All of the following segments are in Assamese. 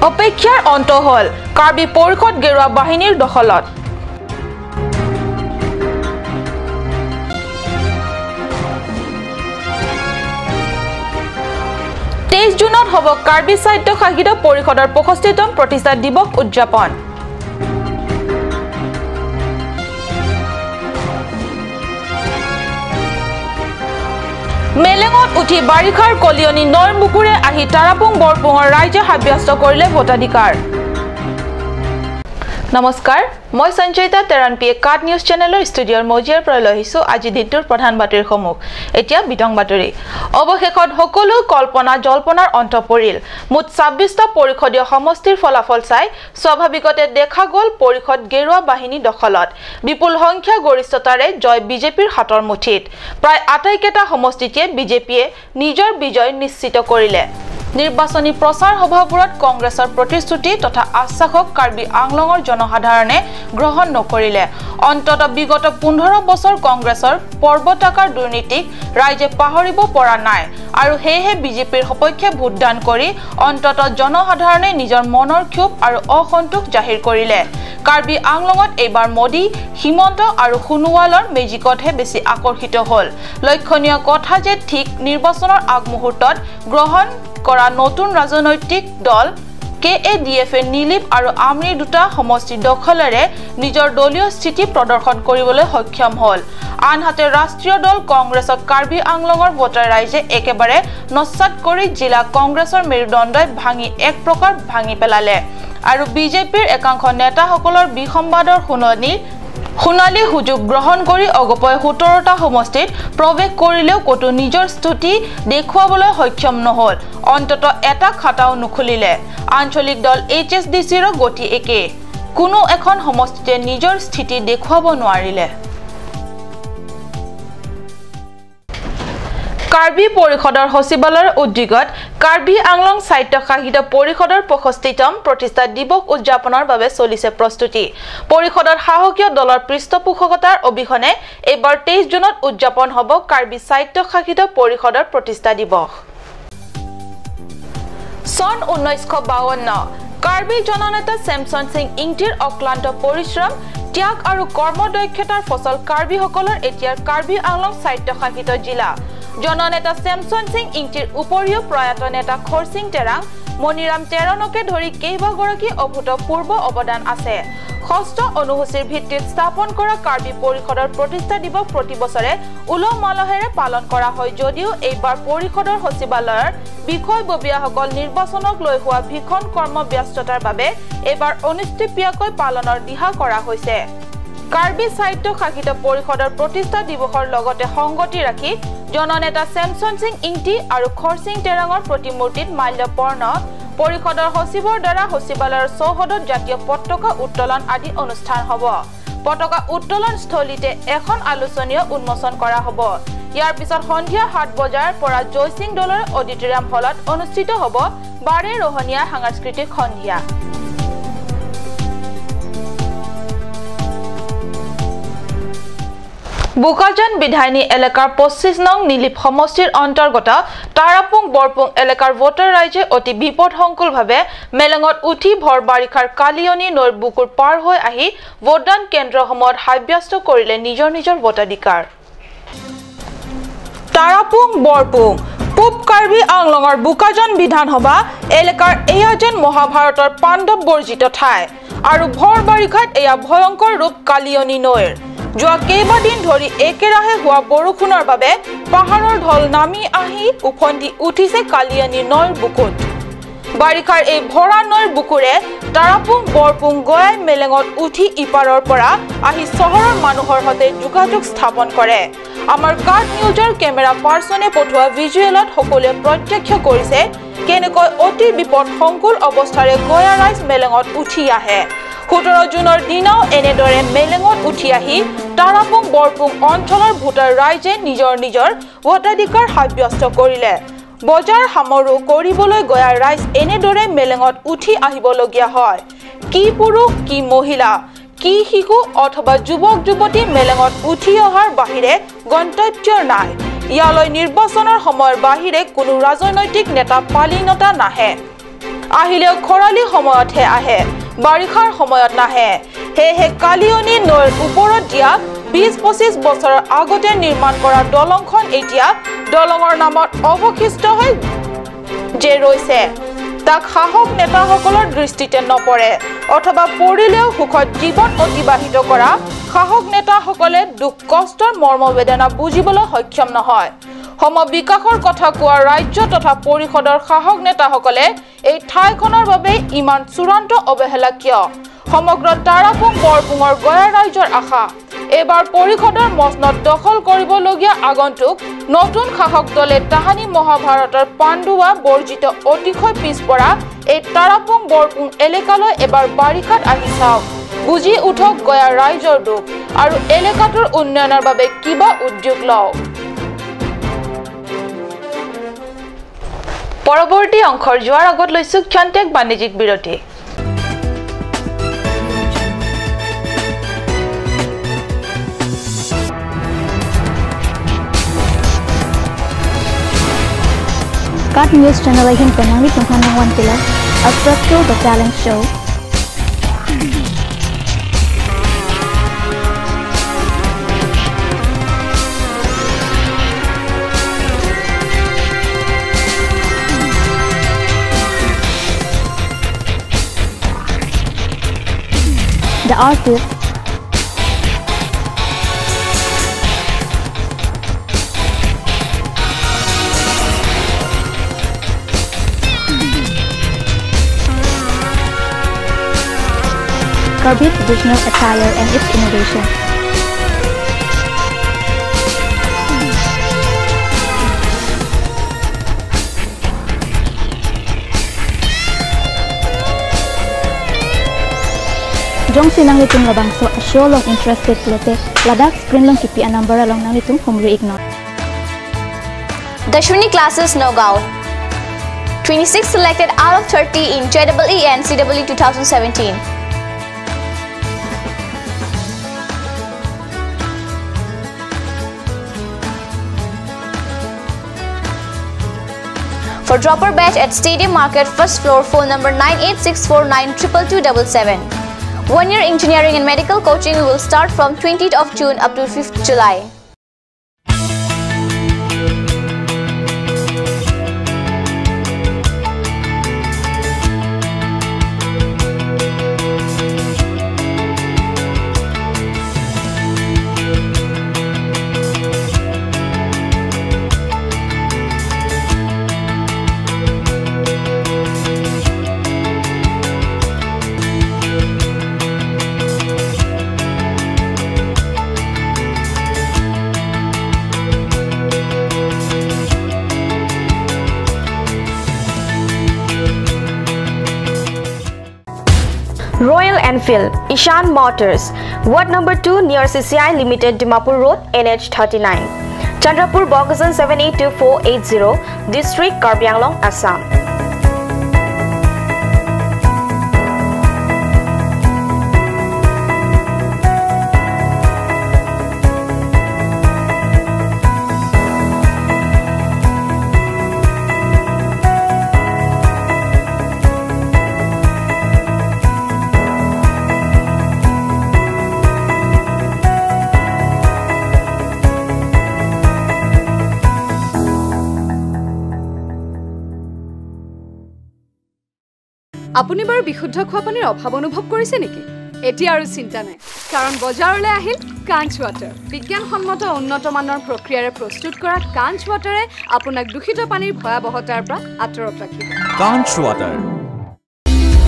অপেক্ষাৰ অন্ত হ'ল, কাৰ্বি পৰিষদ গেৰুৱা বাহিনীৰ দখলত। 23 জুনত হ'ব কাৰ্বি স্বায়ত্তশাসিত পৰিষদৰ 65তম প্ৰতিষ্ঠা দিৱস উদযাপন। মেলেঙত উঠি বাৰিষাৰ কলিয়নী নৈৰ বুকুৰে আহি তাৰাপুং বৰপুঙৰ ৰাইজে সাব্যস্ত কৰিলে ভোটাধিকাৰ। নমস্কাৰ, মই সঞ্চয়িতা তেৰাণপিয়ে কাট নিউজ চেনেলৰ ষ্টুডিঅ'ৰ মজিয়াৰ পৰা লৈ আহিছোঁ আজি দিনটোৰ প্ৰধান বাতৰিসমূহ। এতিয়া বিতং বাতৰি। অৱশেষত সকলো কল্পনা জল্পনাৰ অন্ত পৰিল। মুঠ 26টা পৰিষদীয় সমষ্টিৰ ফলাফল চাই স্বাভাৱিকতে দেখা গ'ল পৰিষদ গেৰুৱা বাহিনী দখলত। বিপুল সংখ্যা গৰিষ্ঠতাৰে জয় বিজেপিৰ হাতৰ মুঠিত। প্ৰায় আটাইকেইটা সমষ্টিতে বিজেপিয়ে নিজৰ বিজয় নিশ্চিত কৰিলে। নিৰ্বাচনী প্ৰচাৰ সভাবোৰত কংগ্ৰেছৰ প্ৰতিশ্ৰুতি তথা আশ্বাসক কাৰ্বি আংলঙৰ জনসাধাৰণে গ্ৰহণ নকৰিলে। অন্তত বিগত 15 বছৰ কংগ্ৰেছৰ পৰ্বতাকাৰ দুৰ্নীতিক ৰাইজে পাহৰিব পৰা নাই আৰু সেয়েহে বিজেপিৰ সপক্ষে ভোটদান কৰি অন্তত জনসাধাৰণে নিজৰ মনৰ ক্ষোভ আৰু অসন্তোষ জাহিৰ কৰিলে। কাৰ্বি আংলঙত এইবাৰ মোদী, হিমন্ত আৰু সোণোৱালৰ মেজিকতহে বেছি আকৰ্ষিত হ'ল। লক্ষণীয় কথা যে ঠিক নিৰ্বাচনৰ আগমুহূৰ্তত গ্ৰহণ কৰা নতুন ৰাজনৈতিক দল KADF-এ নীলিপ আৰু আমৰিৰ দুটা সমষ্টি দখলেৰে নিজৰ দলীয় স্থিতি প্ৰদৰ্শন কৰিবলৈ সক্ষম হ'ল। আনহাতে ৰাষ্ট্ৰীয় দল কংগ্ৰেছক কাৰ্বি আংলঙৰ ভোটাৰ ৰাইজে একেবাৰে নস্যাৎ কৰি জিলা কংগ্ৰেছৰ মেৰুদণ্ডই ভাঙি এক প্ৰকাৰ ভাঙি পেলালে আৰু বিজেপিৰ একাংশ নেতাসকলৰ বিসম্বাদৰ সোণালী সুযোগ গ্ৰহণ কৰি অগপই 17টা সমষ্টিত প্ৰৱেশ কৰিলেও ক'তো নিজৰ স্থিতি দেখুৱাবলৈ সক্ষম নহ'ল। অন্তত এটা খাতাও নুখুলিলে। আঞ্চলিক দল HSDCৰ গতি একে, কোনো এখন সমষ্টিতে নিজৰ স্থিতি দেখুৱাব নোৱাৰিলে। কাৰ্বি পৰিষদৰ সচিবালয়ৰ উদ্যোগত কাৰ্বি আংলং স্বায়ত্তশাসিত পৰিষদৰ 65তম প্ৰতিষ্ঠা দিৱস উদযাপনৰ বাবে চলিছে প্ৰস্তুতি। পৰিষদৰ শাসকীয় দলৰ পৃষ্ঠপোষকতাৰ অবিহনে এইবাৰ 23 জুনত উদযাপন হ'ব কাৰ্বি স্বায়ত্তশাসিত পৰিষদৰ প্ৰতিষ্ঠা দিৱস। চন 1952 কাৰ্বি জননেতা চেমচন সিং ইংটিৰ অক্লান্ত পৰিশ্ৰম, ত্যাগ আৰু কৰ্মদক্ষতাৰ ফচল কাৰ্বিসকলৰ এতিয়াৰ কাৰ্বি আংলং স্বায়ত্তশাসিত জিলা। জননেতা চেমচন সিং ইংটিৰ উপৰিও প্ৰয়াত নেতা খৰসিং তেৰাং, মণিৰাম তেৰণকে ধৰি কেইবাগৰাকী অভূতপূৰ্ব অৱদান আছে। ষষ্ঠ অনুসূচীৰ ভিত্তিত স্থাপন কৰা কাৰ্বি পৰিষদৰ প্ৰতিষ্ঠা দিৱস প্ৰতি বছৰে উলহ মালহেৰে পালন কৰা হয় যদিও এইবাৰ পৰিষদৰ সচিবালয়ৰ বিষয়ববীয়াসকল নিৰ্বাচনক লৈ হোৱা ভীষণ কৰ্মব্যস্ততাৰ বাবে এইবাৰ অনুষ্ঠিতীয়াকৈ পালনৰ দিহা কৰা হৈছে। কাৰ্বি স্বায়ত্তশাসিত পৰিষদৰ প্ৰতিষ্ঠা দিৱসৰ লগতে সংগতি ৰাখি জননেতা চেমচন সিং ইংটি আৰু খৰসিং তেৰাঙৰ প্ৰতিমূৰ্তিত মাল্যপৰ্ণ, পৰিষদৰ সচিবৰ দ্বাৰা সচিবালয়ৰ চৌহদত জাতীয় পতাকা উত্তোলন আদি অনুষ্ঠান হ'ব। পতাকা উত্তোলন স্থলীতে এখন আলোচনীয় উন্মোচন কৰা হ'ব। ইয়াৰ পিছত সন্ধিয়া 7 বজাৰ পৰা জয়সিং দলৰ অডিটৰিয়াম হলত অনুষ্ঠিত হ'ব বাৰে ৰহনীয়া সাংস্কৃতিক সন্ধিয়া। বোকাজান বিধায়িনী এলেকাৰ 25 নং নীলিপ সমষ্টিৰ অন্তৰ্গত তাৰাপুং বৰপুং এলেকাৰ ভোটাৰ ৰাইজে অতি বিপদসংকুলভাৱে মেলেঙত উঠি ভৰ বাৰিষাৰ কালিয়নী নৈৰ বুকুৰ পাৰ হৈ আহি ভোটদান কেন্দ্ৰসমূহত সাব্যস্ত কৰিলে নিজৰ নিজৰ ভোটাধিকাৰ। তাৰাপুং বৰপুং পূব কাৰ্বি আংলঙৰ বোকাজান বিধানসভা এলেকাৰ এয়া যেন মহাভাৰতৰ পাণ্ডৱ বৰ্জিত ঠাই আৰু ভৰ বাৰিষাত এয়া ভয়ংকৰ ৰূপ কালিয়নী নৈৰ। যোৱা কেইবাদিন ধৰি একেৰাহে হোৱা বৰষুণৰ বাবে পাহাৰৰ ঢল নামি আহি উফন্দি উঠিছে কালিয়নী নৈৰ বুকুত। বাৰিষাৰ এই ভৰা নৈৰ বুকুৰে তাৰাপুং বৰপুং গয়াই মেলেঙত উঠি ইপাৰৰ পৰা আহি চহৰৰ মানুহৰ সৈতে যোগাযোগ স্থাপন কৰে। আমাৰ কাট নিউজৰ কেমেৰা পাৰ্চনে পঠোৱা ভিজুৱেলত সকলোৱে প্ৰত্যক্ষ কৰিছে কেনেকৈ অতি বিপদ সংকুল অৱস্থাৰে গয়া ৰাইজ মেলেঙত উঠি আহে। 17 জুনৰ দিনাও এনেদৰে মেলেঙত উঠি আহি তাৰাপুং বৰপুং অঞ্চলৰ ভোটাৰ ৰাইজে নিজৰ নিজৰ ভোটাধিকাৰ সাব্যস্ত কৰিলে। বজাৰ সামৰো কৰিবলৈ গয়া ৰাইজ এনেদৰে মেলেঙত উঠি আহিবলগীয়া হয়। কি পুৰুষ, কি মহিলা, কি শিশু অথবা যুৱক যুৱতী মেলেঙত উঠি অহাৰ বাহিৰে গন্তব্য নাই। ইয়ালৈ নিৰ্বাচনৰ সময়ৰ বাহিৰে কোনো ৰাজনৈতিক নেতা পালিনতা নাহে। আহিলেও খৰালি সময়তহে আহে, বাৰিষাৰ সময়ত নাহে। সেয়েহে কালিয়নী নৈৰ ওপৰত দিয়া 20-25 বছৰৰ আগতে নিৰ্মাণ কৰা দলংখন এতিয়া দলঙৰ নামত অৱশিষ্ট হৈ যে ৰৈছে, তাক শাসক নেতাসকলৰ দৃষ্টিতে নপৰে, অথবা পৰিলেও সুখত জীৱন অতিবাহিত কৰা শাসক নেতাসকলে দুখ কষ্টৰ মৰ্মবেদনা বুজিবলৈ সক্ষম নহয়। সমবিকাশৰ কথা কোৱা ৰাজ্য তথা পৰিষদৰ শাসক নেতাসকলে এই ঠাইখনৰ বাবে ইমান চূড়ান্ত অৱহেলা কিয়? সমগ্ৰ তাৰাপুং বৰপুঙৰ গয়া ৰাইজৰ আশা এইবাৰ পৰিষদৰ মচনত দখল কৰিবলগীয়া আগন্তুক নতুন শাসক দলে তাহানি মহাভাৰতৰ পাণ্ডুৱা বৰ্জিত অতিশয় পিছপৰা এই তাৰাপুং বৰপুং এলেকালৈ এবাৰ বাৰিষাত আহি চাওক, বুজি উঠক গয়া ৰাইজৰ দুখ আৰু এলেকাটোৰ উন্নয়নৰ বাবে কিবা উদ্যোগ লওক। পৰৱৰ্তী অংশৰ যোৱাৰ আগত লৈছো ক্ষন্তেক বাণিজ্যিক বিৰতি। Cut News Channel ahin penangi tunghanang wan kila Attracto the Talent Show. The artist Karbi traditional attire and its innovation. Jong sinang litung labang so asyo long interested lote Ladakh screen long kipi anambara long nang litung humri ignore. Dashwini classes Nagaon. 26 selected out of 30 in JEE and CEE 2017. For dropper batch at Stadium Market, first floor, phone number 9864922277. 1 year engineering and medical coaching will start from 20th of June up to 5th July. Royal Enfield, Ishan Motors, Ward number 2 near CCI Limited, Dimapur Road, NH 39, Chandrapur, Bogajan 782480, District Karbi Anglong, Assam. আপুনি বাৰু বিশুদ্ধ খোৱা পানীৰ অভাৱ অনুভৱ কৰিছে নেকি? এতিয়া আৰু চিন্তা নাই, কাৰণ বজাৰলৈ আহিল কাঞ্চ ৱাটাৰ। বিজ্ঞানসন্মত উন্নত মানৰ প্ৰক্ৰিয়াৰে প্ৰস্তুত কৰা কাঞ্চ ৱাটাৰে আপোনাক দূষিত পানীৰ ভয়াৱহতাৰ পৰা আঁতৰত ৰাখিব। Kanch water.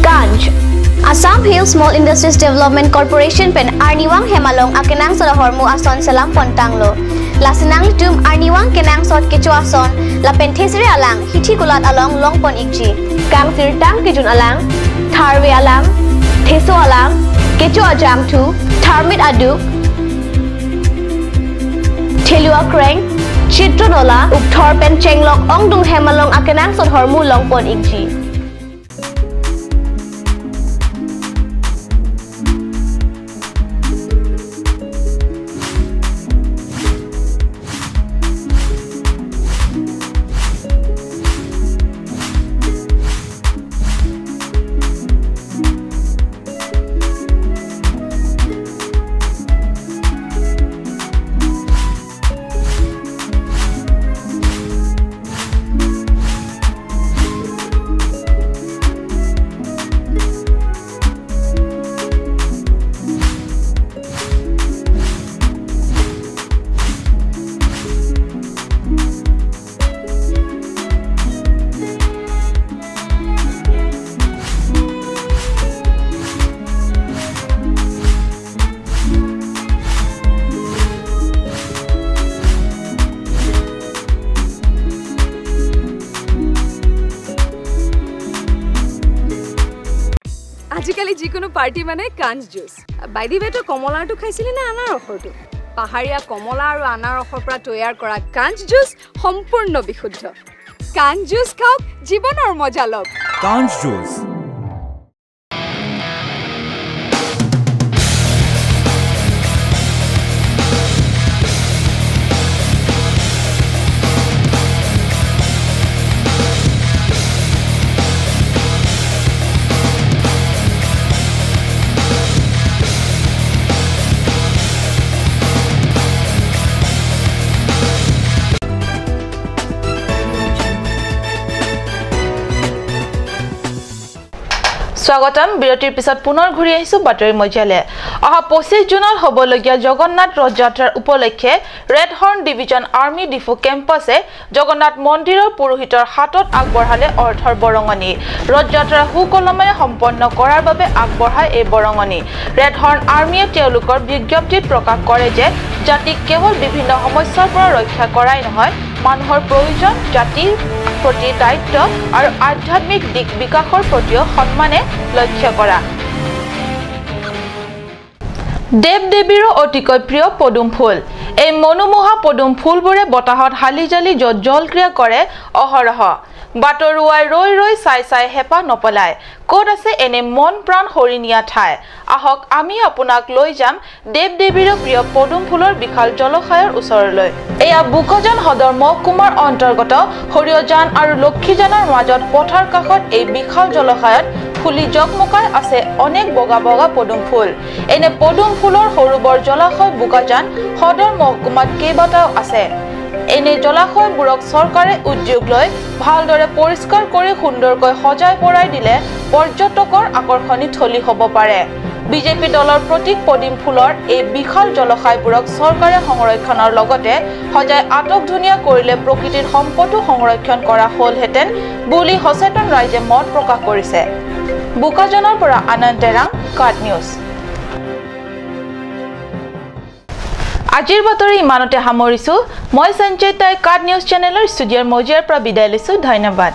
Kanch Assam Hill Small Industries Development Corporation pen Arniwang Hemalong akenang sod hormu ason salam pontanglo. Lasinang litum Arniwang kenang sod kecho ason lapen thesre alang hithi kulat along long pon ikji. Kang sir tang kijun alang, tharwe alang, theso alang, kecho ajang thu, tharmit adu, thelua kreng, chitronola, upthor pen chenglok ongdung hemalong akenang sod hormu long pon ikji. যিকোনো পাৰ্টি মানে কাঞ্চ জুচ। বাই the ৱে, তই কমলাৰটো খাইছিলি নে আনাৰসৰটো? পাহাৰীয়া কমলা আৰু আনাৰসৰ পৰা তৈয়াৰ কৰা কাঞ্চ জুচ সম্পূৰ্ণ বিশুদ্ধ। কাঞ্চ জুচ খাওক, জীৱনৰ মজা লওক। কাঞ্চ জুচ। স্বাগতম। বিৰতিৰ পিছত পুনৰ ঘূৰি আহিছো বাতৰি মজিয়ালে। অহা 25 জুনত হ'বলগীয়া জগন্নাথ ৰথ যাত্ৰাৰ উপলক্ষে red horn division army Diphu কেম্পাছে Jagannath মন্দিৰৰ পুৰোহিতৰ হাতত আগবঢ়ালে অৰ্থৰ বৰঙণি। ৰথ যাত্ৰা সুকলমে সম্পন্ন কৰাৰ বাবে আগবঢ়ায় এই বৰঙণি। ৰেড হৰ্ণ আৰ্মীয়ে তেওঁলোকৰ বিজ্ঞপ্তিত প্ৰকাশ কৰে যে জাতিক কেৱল বিভিন্ন সমস্যাৰ পৰা ৰক্ষা কৰাই নহয়, মানুহৰ প্ৰয়োজন, জাতিৰ প্ৰতি দায়িত্ব আৰু আধ্যাত্মিক দিশ বিকাশৰ প্ৰতিও সন্মানে লক্ষ্য কৰা। দেৱ দেৱীৰো অতিকৈ প্ৰিয় পদুম ফুল। এই মনোমোহা পদুম ফুলবোৰে বতাহত হালি জালি য'ত জলক্ৰিয়া কৰে অহৰহ। বাটৰুৱাই ৰৈ ৰৈ চাই চাই হেঁপাহ নপলায়। ক'ত আছে এনে মন প্ৰাণ হৰিণীয়া ঠাই? আহক আমি আপোনাক লৈ যাম দেৱ দেৱীৰো প্ৰিয় পদুম ফুলৰ বিশাল জলাশয়ৰ ওচৰলৈ। এয়া বোকাজান সদৰ মহকুমাৰ অন্তৰ্গত সৰিয়হজান আৰু লক্ষীজানৰ মাজত পথাৰ কাষত এই বিশাল জলাশয়ত ফুলি জকমকাই আছে অনেক বগা বগা পদুম ফুল। এনে পদুম ফুলৰ সৰু বৰ জলাশয় বোকাজান সদৰ মহকুমাত কেইবাটাও আছে। এনে জলাশয়বোৰক চৰকাৰে উদ্যোগ লৈ ভালদৰে পৰিষ্কাৰ কৰি সুন্দৰকৈ সজাই পৰাই দিলে পৰ্যটকৰ আকৰ্ষণী থলী হ'ব পাৰে। বিজেপি দলৰ প্ৰতীক পদুম ফুলৰ এই বিশাল জলাশয়বোৰক চৰকাৰে সংৰক্ষণৰ লগতে সজাই আটক ধুনীয়া কৰিলে প্ৰকৃতিৰ সম্পদো সংৰক্ষণ কৰা হ'লহেঁতেন বুলি সচেতন ৰাইজে মত প্ৰকাশ কৰিছে। বোকাজানৰ পৰা আনন্দ তেৰাং, কাট নিউজ। আজিৰ বাতৰি ইমানতে সামৰিছো। মই সঞ্চয় তাই কাট নিউজ চেনেলৰ ষ্টুডিঅ'ৰ মজিয়াৰ পৰা বিদায় লৈছো। ধন্যবাদ।